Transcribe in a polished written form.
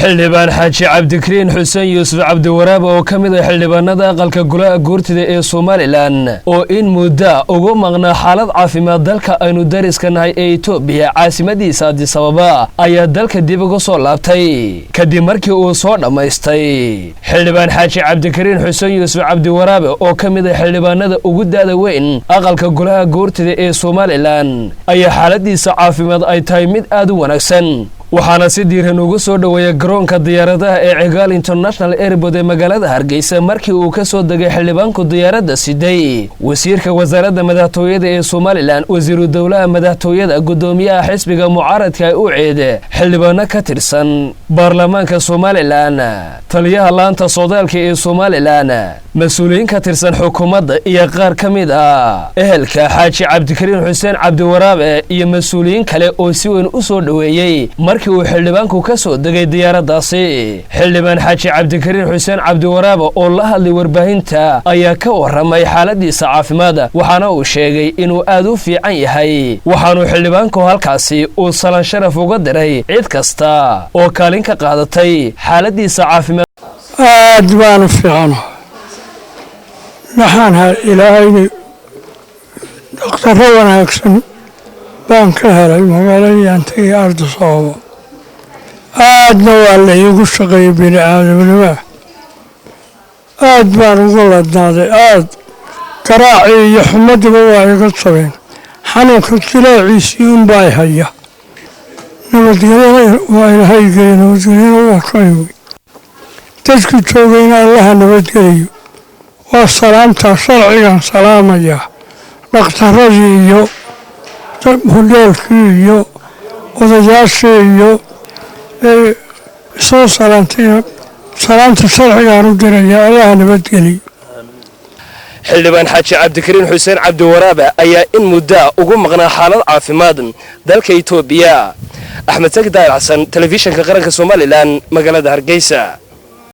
Xildhibaan Xaaji Cabdikariin Xuseen Yuusuf Cabdiwaraab oo ka mid ah xildhibaanada aqalka golaha guurtida ee Somalilan oo in mudda ugu maqnaa xaalad caafimaad dalka aynu dariska nahay ee Itoobiya, caasimadiisa Addis Ababa, ayaa dalka dib uga soo laabtay kadib markii uu soo dhammaystay. Xildhibaan Xaaji Cabdikariin Xuseen Yuusuf Cabdiwaraabe oo ka mid ah xildhibaanada ugu da'da weyn aqalka golaha guurtida ee Somalilan ayaa xaaladiisa caafimaad ay tahay mid aad u wanaagsan, waxaana si diiran ugu soo dhoweeyay garoonka diyaaradaha ee Cigaal International Airport ee magaalada Hargeysa markii uu ka soo degay xildhibaanku diyaaradda siday wasiirka wasaaradda madaxtooyada ee Somalilan, wasiiru dowlaha madaxtooyada, guddoomiyaha xisbiga mucaaradka UCID, xildhibaano ka tirsan baarlamaanka Somalilan, taliyaha laanta socdaalka ee Somalilan, mas-uuliyiin ka tirsan xukuumadda iyo qaar ka mid ah ehelka Xaaji Cabdikariin Xuseen Cabdiwaraabe iyo mas-uuliyiin kale oo si weyn u soo dhoweeyey markii uu xildhibaanku ka soo degay diyaaraddaasi. Xildhibaan Xaaji Cabdikariin Xuseen Cabdiwaraabe oo la hadlay warbaahinta ayaa ka warramay xaaladiisa caafimaad, waxaana uu sheegay inuu aad u fiican yahay, waxaanuu xildhibaanku halkaasi uu salan sharaf uga diray cid kasta oo kaalin ka qaadatay xaaladiisa caafimaad. Aad baanu fiicano waxaan Ilaahayna dhakhtarro wanaagsan baan ka helay magaaladii aan tegay, Addis Ababa. Aadna waa la iigu shaqeeyey bini aadamnimaa. Aad baan ugu ladnaaday. Aad garaacii iyo xumadiba waa iga jabeen, xanuunka jileeciisii unbaa haya. Nabadgelyana waa Ilaahay geeye, nabadgelyana waa ka imi. Dadku joogayna Allaha nabadgeliyo. Waa salaamtaa sharcigan salaamayaa dhakhtaradii iyo hodheelkii iyo odayaashii iyo soo salaantayna, salaamta sharcigaan u diraya. Allaha nabadgeliyo. Xildhibaan Xaaji Cabdikariin Xuseen Cabdiwaraabe ayaa in muddaa ugu maqnaa xaalad caafimaad dalka Itoobiya. Axmed Saki Daahir Xasan, Telefishinka Qaranka Somalilan, magaalada Hargeysa.